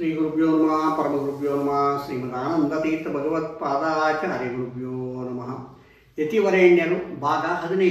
ಶ್ರೀ ಗುರುಭ್ಯೋ ನಮಃ, ಪರಮಗುರುಭ್ಯೋ ನಮಃ, ಶ್ರೀಮದ್ ಆನಂದತೀರ್ಥ ಭಗವತ್ಪಾದಾಚಾರ್ಯ ಗುರುಭ್ಯೋ ನಮಃ. ಯತಿವರೇಣ್ಯರು ಭಾಗ 15.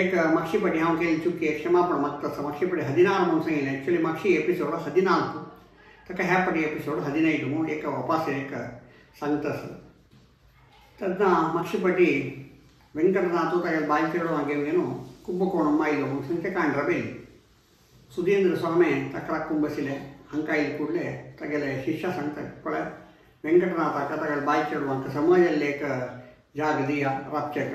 ಏಕ ಮಕ್ಷಿಪಟಿ ಹಾವು ಕೇಳಿ ಚುಕ್ಕಿ ಕ್ಷಮಾಪಣ ಮತ್ತ ಮಕ್ಷಿಪಟಿ 16 ಮುಂಸಂಗಿಲ್ಲ. ಆ್ಯಕ್ಚುಲಿ ಮಕ್ಷಿ ಎಪಿಸೋಡ್ 14 ತಕ್ಕ ಹ್ಯಾಪಟಿ ಎಪಿಸೋಡ್ 15 ಏಕ ವಾಪಸ್ ಏಕ ಸಂತಸ ತದ್ನ ಮಕ್ಷಿಪಟಿ ವೆಂಕಟನಾಥ ತಗ ಬಾಯಿ ಕೇಳೋ ಹಾಗೆ ಏನು ಕುಂಭಕೋಣಮ್ಮ ಇಲ್ಲ ಸಂಖ್ಯೆ ಕಾಂಡ್ರ ಬೇಲಿ ಸುಧೀಂದ್ರ ಸ್ವಾಮಿ ತಕ್ಕರ ಕುಂಬಸಿಲೆ ಹಂಕಾಯಿಲ್ ಕೂಡಲೇ ತಗೆಲೆ ಶಿಷ್ಯ ಸಂತ ಕೊಳೆ ವೆಂಕಟನಾಥ ಕಥಗಳ ಬಾಯಿ ಕೇಳುವಂಥ ಸಮಾಜದಲ್ಲಿ ಏಕ ಜಾಗದೀಯ ರಾಪ್ಚಕ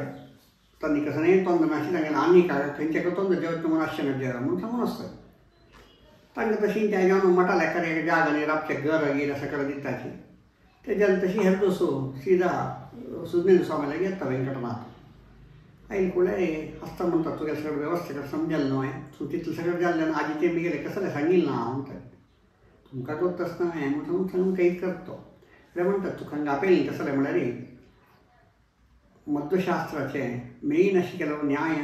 ತನ್ನ ಕಸನೇ ತೊಂದರೆ ನಾಶಿ ತಂಗೆ ನಾನಿಕಾಗ ಕಂಚಕ ತೊಂದರೆ ಜವತ್ತು ಮನಸ್ಸನ ಜರ ಮುಂಚೆ ಮನಸ್ಸು ತಂಗ ತशी त्याच्यावर मठा लेकर एक जाग आणि रापचे घर गिर सगळं दिताची तेज्यान तशी हेरदोसो सीधा सुधींद्र स्वामीला घेता वेंकटनाथ आईल कुळे हस्ता म्हणतात तुगे सगळं व्यवस्था समजेल न्हय तूं तितलें सगळें जाल्लें आजी ते गेले कसलें सांगील ना हांव म्हणटा तुमकां गोत्त आसतना हें म्हणून सांगून कैद करतो ते म्हणटात तुका हांगा आपयलें कसलें म्हळ्यार मध्वशास्त्राचे मेन अशें ಕೆಲವು न्याय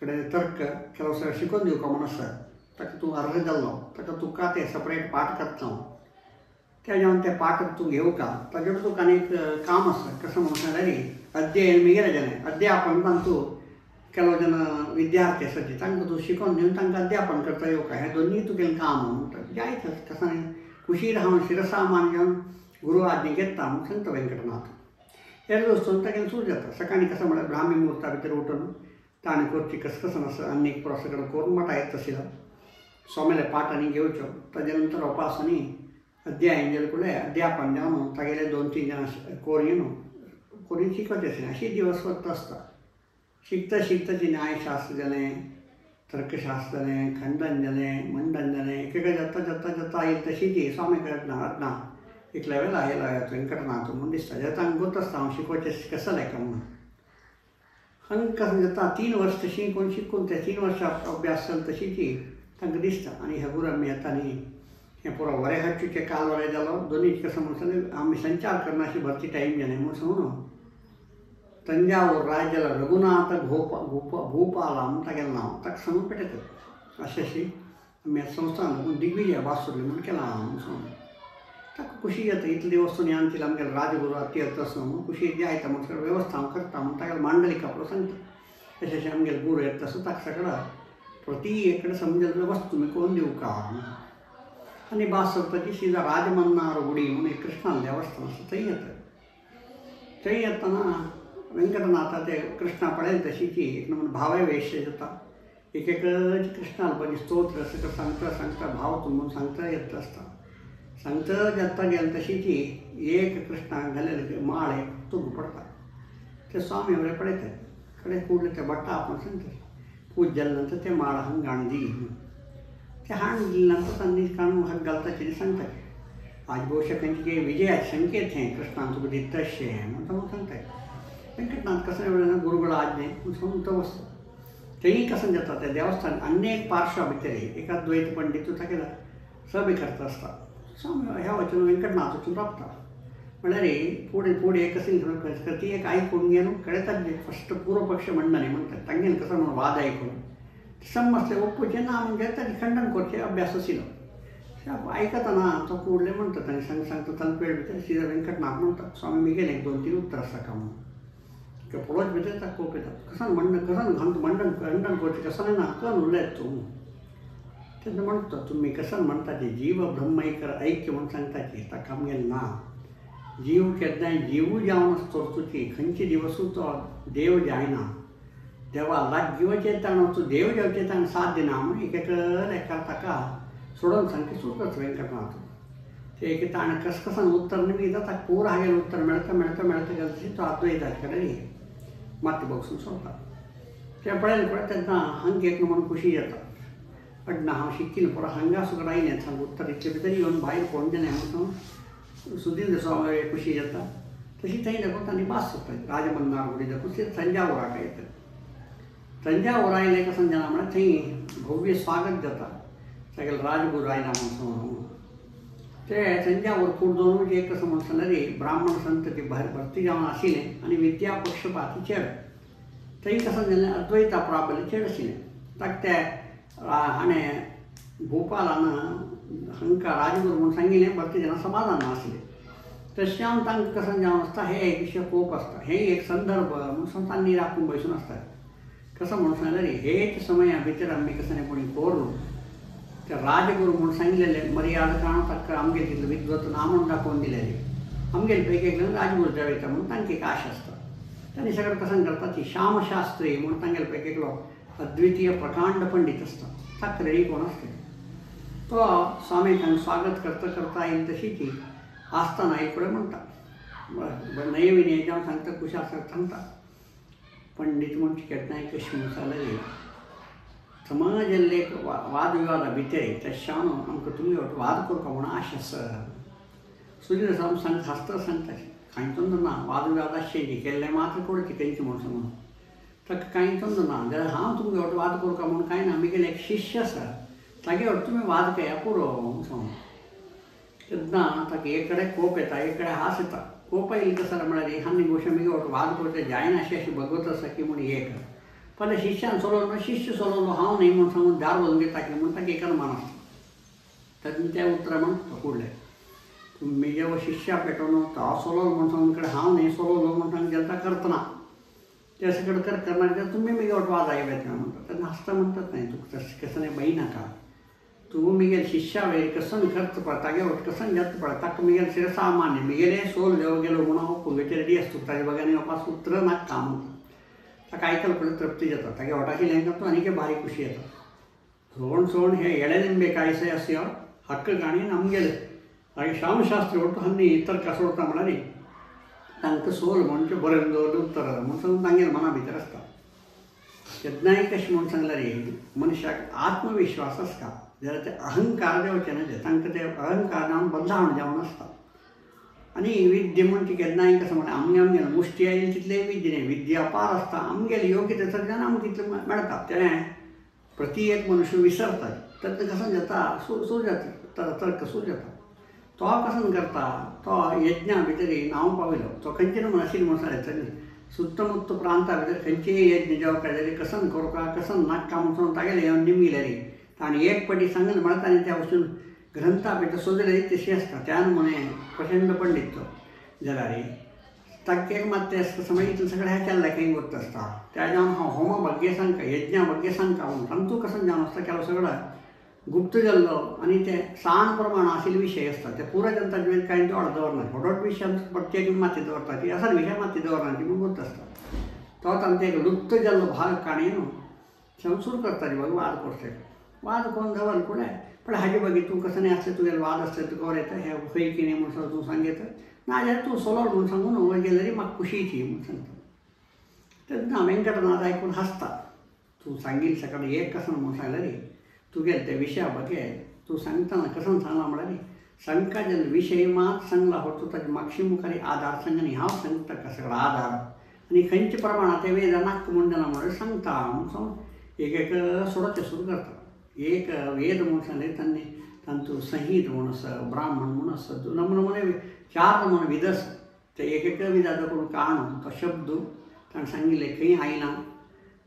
कडे तर्क ಕೆಲವು सगळें शिकोवन दिवपा म्हूण आसा ताका तूं अर्ह जाल्लो ताका तुका ते सपरेट पाठ करता हांव त्या जेवन ते पाठ तूं घेवका ताजेर तुका आनी एक काम आसा कसं म्हणून सांगल्यार अध्ययन मिगेलें जालें अध्यापन तांतूं ಕೆಲವು जन विद्यार्थी आसा जे तांकां तूं शिकोवन दिवन तांकां अध्यापन करता येवका हें दोनूय तुगेलें काम म्हणटा जायत कसं कुशीर हांव शिरसा मान घेवन गुरू आज्ञा घेता म्हणून सांगता वेंकटनाथ हे दोस्त तागेलें सुरू जाता सकाळी कसं म्हळ्यार ब्राह्मी मुहूर्ता भितर उठून ताणें करची कसकसन आसा आनी एक पुरो सगळें करून मठा येता आशिल्लो स्वामीले पाठ आनी घेवचो ताजे नंतर उपास आनी अध्यायन जालें कुडे अध्यापन जावन तागेले 2-3 जाण कोरियन कोरियन शिकवचे आशिल्लें अशी दिवस वता आसता शिकता शिकता जी न्यायशास्त्र जालें तर्कशास्त्र जालें खंडन जालें मंडन जालें एक एक जाता जाता जाता आयल तशी ती स्वामी ना ना एक लेवल आयला वेंकटनाथ म्हणून दिसता जें तांकां गोत आसता हांव शिकोवचें कसलें काय म्हणून हांगा कसं जाता 3 वर्स तशी कोण शिकून ते 3 वर्सां अभ्यास जालो तशी ती तांकां दिसता आनी हे गुरू आमी येता न्ही हें पुरो वरें हाडचें काल वरें जालो दोनूय कसं म्हणून सांगलें आमी संचार करना अशी भरती टायम जालें म्हणून सांगून तंजावूर राज्याला रघुनाथ भूपाला म्हणून तागेलें नांव ताका सांगून पेटयतात अशें अशी आमी संस्थान पूण दिग्विजय वासुरली म्हणून केलां म्हणून सांगून ताका खुशी जाता इतली वस्तू ज्ञान तिला आमगेले राजगुरू अति आसना म्हणून खुशी जायता म्हणून सगळें वेवस्था हांव करता म्हणून तागेलें मांडलिका पुरो सांगता अशें अशें आमगेले गुरू येता आसो ताका सगळं प्रति एकडे समजल वस्तू तुमी कोण दिवका आनी भास ताची सीधा राजमन्नार गुडी म्हणून एक कृष्णान देवस्थान आसा थंय येता थंय येतना वेंकटनाथा ते कृष्णा पळयलें तशीची एक नमून भावावेश जाता एक एक कृष्णाल पळय स्तोत्र सगळं सांगता सांगता भाव तुंबून सांगता येता आसता सांगता जाता गेलें तशीची एक कृष्णाक घालेलें माळ एक तुग पडटा ते स्वामी बरें पळयतात कडे कुडले ते बट्टा आपूण सांगता पूज जाले नंतर ते माळ हांगा हाडून दी ते हाडून दिले नंतर तांणी काडून हात घालताचे सांगता आज बहुशा खंयचे विजयाचे संकेत हें कृष्णान तुका दितशें म्हणून सांगता वेंकटनाथ कसं वेळान गुरुगळ आज्ञे म्हणून तो वचता थंय कसं जाता त्या देवस्थान अनेक पार्श्वा भितर एका द्वैत पंडित तागेलो सभे करता आसता स्वामी ह्या वचून वेंकटनाथ वचून रावता म्हळ्यार फुडें फुडें कशें ती एक आयकून घेवन कळटात फस्ट पूर्वपक्ष मंडनी म्हणटात तांगेलें कसो म्हणून वाद आयकून समजलें ओप्पोचें ना म्हणजे ताजें खंडन करचें अभ्यास आशिल्लो आयकतना तो कुडलें म्हणटा ताणें सांग सांगता ताणें पेड भितर सीधा वेंकटनाथ म्हणटा स्वामी मिगेलें 2-3 उत्तर आसा का म्हणून पळोवच भितर ताका कोप येता कसान मंडन कसान घालून मंडन खंडन करचें कसलें ना कन उलयत तूं तेन्ना म्हणटा तुमी कसान म्हणटा ते जीव ब्रह्मैकर ऐक्य म्हणून सांगताची ताका आमगेलें ना जीव केन्नाय जीव जावन आसतो खंयचे दिवसूय तो देव जायना देवा लागीं ताणें तूं देव जावचें ताणें साथ दिना म्हणून एक एका ताका सोडोवन सामकें सुरू करता वेंकटनाथ ते एक ताणें कसकसान उत्तर निमित्त ताका पूरा हागेलें उत्तर मेळता मेळता मेळता गेलें तशें तो अद्वैताचे कडेन माती बॉक्सून सोडटा तें पळयलें पळय तेन्ना हांगा एक म्हणून खुशी जाता अड्णा हांव शिकिल्लें पुरो हांगा सुद्दां आयलें सांग उत्तर इतले भितर येवन भायर कोण जालें म्हणून सुधींद्र स्वामी खुशी जाता तशी थंय दाखोवन तांणी भास सोदता राजमन्नार गुडी दाखोवन सीधा तंजावूराक येता तंजावूर आयलें कसं जालें म्हळ्यार थंय भव्य स्वागत जाता तागेलो राजगुरू आयला म्हणून ते तंजावूर कुडदोनूच एक कसं म्हणून सांगल्यार ब्राह्मण संतती भायर भरती जावन आशिल्लें आनी विद्या पक्षपाती चेड थंय कसं जालें अद्वैता प्राबल्य चेड आशिल्लें ताका ते हाणें भोपालान हांकां राजगुरू म्हूण सांगिल्लें भरती जाणां समाधान नासलें. तशें हांव तांकां कसो जावन आसता हे एक विशय कोप आसता, हे एक संदर्भ म्हणून तांणी राखून बसून आसता. कसो म्हणून सांगल्यार हेच समया भितर आमी कसो कोणी कोरून ते राजगुरू म्हूण सांगिल्लें मर्याद काण ताका आमगेर तितलो विद्वत ना म्हूण दाखोवन दिलेलें. आमगेर पैकी एक राजगुरू जावं म्हणून तांकां एक आश आसता. तांणी सगळें कसं करता ती श्यामशास्त्री म्हणून तांगेले पैकी एकलो अद्वितीय प्रकांड पंडित आसता, ताका रेडी कोण आसता. तो स्वामी तांकां स्वागत करता करता येईल तशी ती आसतना एक कडेन म्हणटा नये जावन सांगता कुशाल सांगता पंडित म्हूण केन्नाय कशी म्हणून सांगलें समाजाले एक वादविवादा भितर तशें आमकां तुमी वाद करपा म्हणून आश आसा. सुदीर सांग हांसता सांगता कांय तोंड ना वादविवाद आसचे केल्लें मात्र कोडचें तेंचें म्हणून सांगून ताका कांय तोंड ना. जाल्यार हांव तुमगे वाट वाद करपा म्हणून कांय ना, म्हगेलें एक शिश्य आसा तागे वाट तुमी वाद केया पुरो म्हणून सांगून. तेन्ना ताका एक कडेन कोप येता, एक कडेन हांस येता. कोप आयली कसो म्हळ्यार हांणी गोश्ट म्हगे वाट वाद करचें जायना अशें अशें भगवत आसा की म्हूण एक पण शिष्यान सोडवलो, शिष्य सोडवलो हांव न्ही म्हूण सांगून दार वचून घेता की म्हूण ताका एक अनुमान आसता. तेन्ना त्या उतरां म्हण फुडलें तुमी जेव्हा शिष्या पेटोवन तो सोडवलो म्हूण सांगून कडेन हांव न्ही सोडवलो म्हूण सांगून गेलता करतना त्या सगळं कर करणार तुमी म्हगे वाट वाद आयले म्हणटा. तेन्ना हांसता म्हणटात न्ही तुका तशें कसो न्ही भंय नाका, तूं म्हगेले शिष्या वयर कसन खर्च पळय तागे वट कसन जाता पळय ताका म्हगेले शिरसामान्य म्हगेले सोल देव गेलो म्हणून हांव पुंगेचेर रेडी आसता ताजे बगैर येवपाक सूत्र नाका म्हणटा. ताका आयकल पळय तृप्ती जाता, तागे वटाशिल्लें तो आनीक भारी खुशी येता. सोण सोण हे एळे कायसे आसया हक्क काणी आमगेले मागीर श्यामशास्त्री ಒಟ್ಟು हन्नी तर्क सोडता म्हळ्यार तांकां सोल म्हणचे बरें दवरलें उत्तर म्हूण सांगून तांगेले मना भितर आसता. केन्नाय कशें म्हूण सांगल्यार मनशाक आत्मविश्वास आसता जाल्यार ते अहंकार देवचे न्हय, तांकां ते अहंकार जावन बदलावण जावन आसता. आनी विद्या म्हणजे केन्नाय कसो म्हणल्यार आमगे आमगेले मुश्टी आयली तितलें विद्या न्हय, विद्या अपार आसता. आमगेले योग्य तंत्रज्ञान आमकां तितलें मेळटा तें प्रति एक मनुष्य विसरता तेन्ना कसो जाता सूर जाता तर्क सूर जाता. तो कसो करता तो यज्ञा भितर नांव पावयलो तो खंयचे म्हूण आशिल्लें म्हणून सांगलें सुत्तमुत्त प्रांता भितर खंयचेय यज्ञ जावं काय जाल्यार कसन करपा कसन नाका म्हणून सांगून तागेलें येवन निमगिलें ताणें एक पटी सांगलें म्हळ्यार ताणें त्या वचून ग्रंथा भितर सोदले तशी आसता. त्यान म्हणे प्रचंड पंडित तो जाल्यार ताका एक मात तें समज इतलें सगळें हें केल्लें खंय गोत्त आसता त्या जावन हांव होमा भाग्य सांगता यज्ञा भाग्य सांगता म्हणून आनी तूं कसो जावन आसता केलो सगळो गुप्त जाल्लो आनी ते सान प्रमाण आशिल्ले विशय आसता ते पुरो जनता कांय दोळ दवरना थोडोच विशय आमचो प्रत्येक माती दवरता ती असल विशय माती दवरना ती म्हूण गोत्त आसता. तो तांचो एक लुप्त जाल्लो भाग काणी न्हू सुरू करता ती वाद करचे वाद कोण दवर फुडें पण हाजे मागीर तूं कसो न्ही आसलें तुगेलें वाद आसलें तुका वर येता हें खंय कितें म्हूण तूं सांगता नाजाल्यार तूं सोलो म्हूण सांगून वयर गेल्यार म्हाका खुशी म्हूण सांगता. तेन्ना वेंकटनाथ आयकून हांसता तूं सांगील सकाळीं एक कसो म्हूण सांगल्यार तुगेले त्या विशया बगे तूं सांगतना कसो सांगला म्हळ्यार सांगका जेन्ना विशय मात सांगला हो तूं ताजे मागशी मुखार आधार सांगनी हांव सांगता का सगळो आधार आनी खंयच्या प्रमाणांत ते वेदा नाक म्हूण जाणा म्हणल्यार सांगता म्हूण सांगून एक एक सोडोवचें सुरू करता. एक वेद म्हूण सांगलें तांणी तांचो संहित म्हूण आसा, ब्राह्मण म्हूण आसा, नमुने चार नमुने विध आसा ते एक एक विधाचो करून काणू तो शब्द ताणें सांगिल्लें खंय आयला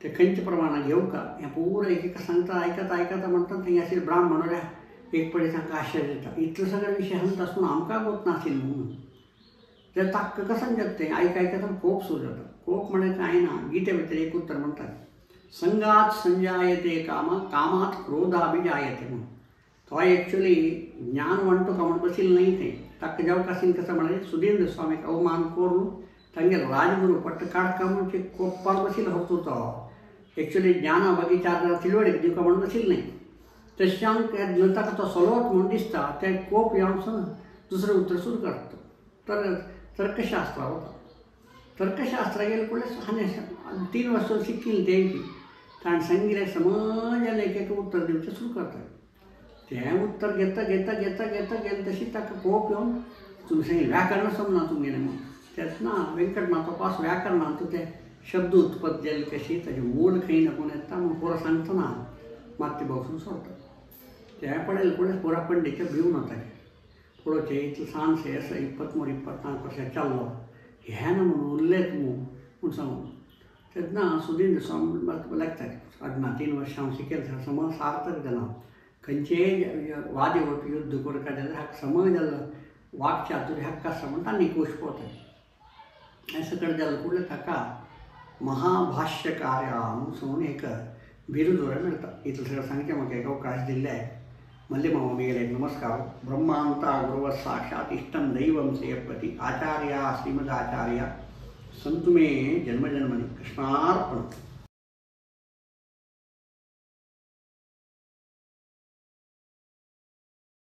ते खंयच्या प्रमाणान घेवका हें पुरो एक एक सांगता आयकता आयकता म्हणटा थंय आशिल्ले ब्राह्मण एक पळय तांकां आश्चर्य जाता इतलो सगळे विशय सांगता आसून आमकां गोत नाशिल्लें म्हणून ते तांकां कसं जाता तें आयक आयकता कोप सुरू जाता. कोप म्हळ्यार कांय ना, गीते भितर एक उत्तर म्हणटात संगात संजायते काम कामात क्रोधाभिजायते म्हणून. तो एक्चुअली ज्ञान म्हणतो का म्हण बशिल्लें न्हय थंय ताका जावंक आशिल्लें कसं म्हळ्यार सुधींद्र स्वामीक अवमान करून तांगेलो राजगुरू पट्ट काडका म्हणजे कोपार बशिल्लो होतो तो एक्चुअली ज्ञाना बाकी चार जाणां तिळवडीक दिवका म्हणून बशिल्लें न्हय. तशें ताका तो सोलवत म्हूण दिसता तें कोप येवन दुसरें उत्तर सुरू करता. तर तर्कशास्त्र वता तर्कशास्त्रा गेले पळय हांवें 3 वर्सां शिकिल्लें तेंची ताणें सांगिल्लें समज एक एक उत्तर दिवचें सुरू करता. तें उत्तर घेता घेता घेता घेता गेलें तशी ताका कोप येवन तुमी सांगिल्लें व्याकरण समजना तुमगेलें म्हणून. तेन्ना वेंकटनाथ पास व्याकरणांत तें शब्द उत्पत्ती जाली कशी ताजें मूळ खंय ना कोण येता म्हूण पोरा सांगतना मात ती बसून सोडटा. तें पळयलें पळय पोरा पंडित भिवन वता पळोवचें इतलें सान आसा 23 24 वर्सां चाललो हें ना म्हणून उरलेंच म्हूण सांगून. तेन्ना सुधींद्र स्वामी लागता अडना 3 वर्सां हांव शिकेल समज सार्थक जाला खंयचेय वादी युद्ध करता जाल्यार हाका समज जाल्लो वाक्चातुर्य हक्क आसा म्हण तांणी खूश पोवताय. हें सकट जालें कुडलें ताका महाभाष्यकार्या म्हणून एक बिरुद मेळटा. इतलें सगळें सांगचें म्हाका एक अवकाश दिल्ले मल्ले मामा मेगेले नमस्कार. ब्रह्मांता गुरव साक्षात इष्टम दैवं श्रेयपति आचार्य श्रीमदाचार्य संतु मे जन्म जन्मनि. कृष्णार्पण.